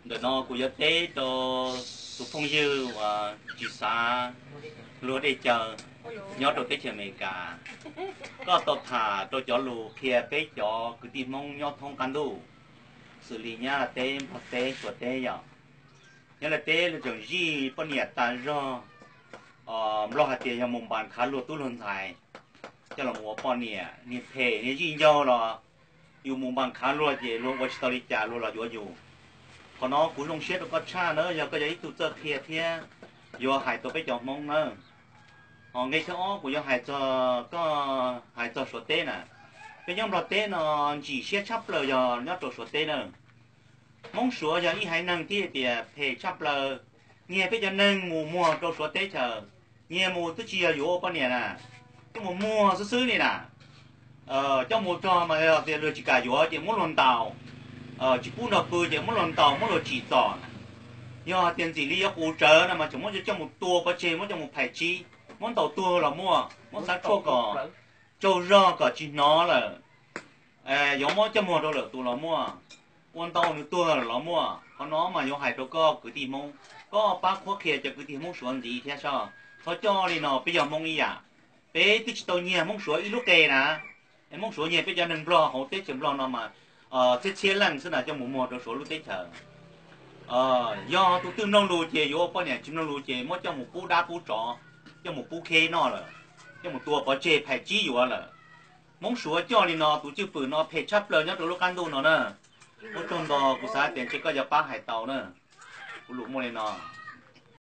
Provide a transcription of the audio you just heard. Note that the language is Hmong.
Ntawm no kuv yuav teb rau tus phooj ywg uas tsis xav luag dej cawv nyob rau teb chaws Amelikas. Koj tau tham rau cov lus qhia peb cov kwv tij Hmoob nyob thoob qab ntuj, xws li Nyab Laj teb, Nplog teb, Suav teb yom. Nyab Laj teb lawv tseem zij poj niam tas zog, Nplog hais tias yog mus npas khav luag tub luag ntxhais coj los mus ua poj niam, niag phem niag zij ncaug los yus mus npas khav luag ces luag ua tsis tau li cas luag los yuav yus. Qhov no kuv zoo siab rau koj tshaj na, yog koj yog ib tug txawj qhia thiab yuav hais tau peb cov Hmoob na. Ho nqe thib ob kuv yuav hais txog, koj hais txog Suav teb na. Peb nyob Nplog teb no ntsim siab tshaj plaws yog nyob rau Suav teb na. Hmoob Suav yog ib haiv neeg thiab tias phem tshaj plaws, nyiag peb cov neeg mus muag rau Suav teb chaws, nyiag mus twb tsis yog yuav ua poj niam na, coj mus muag xwb xwb li na. Coj mus txog mas yog tias luag tsis kam yuav ces muab luag ntaus, tsis pub nrog pw ces muab luag ntaus muab luag tsim txom na. Yog hais tias ntxim li yuav qus tsawv no mas tseem muab coj mus tua pov tseg, muab coj mus phais tsib, muab ntaus tuag los muaj, muab xav tshuaj kom tsaug zog kom tsis hnov lawm. Yuav muab coj muag rau lawm tus los muaj, ua ntau nws tuag lawm los muaj. Qhov no mas yuav hais rau koj kwv tij Hmoob, koj pab qhuab qhia cov kwv tij Hmoob Suav ntxiv thiab soj. Txhob coj li no, peb yog Hmoob ib yam, peb twb tsis tau nyiag Hmoob Suav ib lub qe na. Hmoob Suav nyiag peb cov neeg Nplog hauv teb chaws Nplog no mas txhiab txhiab leej xwb na coj mus muag rau Suav lub teb chaws. Yog tus twg mloog lus ces yuav ua poj niam, tsis mloog lus ces muab coj mus pub dab pub tsov, coj mus pub kheb noj lawm, coj mus tua pov tseg phais tsib yuav lawm. Hmoob Suav coj li no, tus cwj pwm no phem tshaj plaws nyob rau lub qab ntuj no na. Ua tsaug ntau, kuv xav tias ntshe koj yuav pab hais tau na. Kuv lus muaj li no.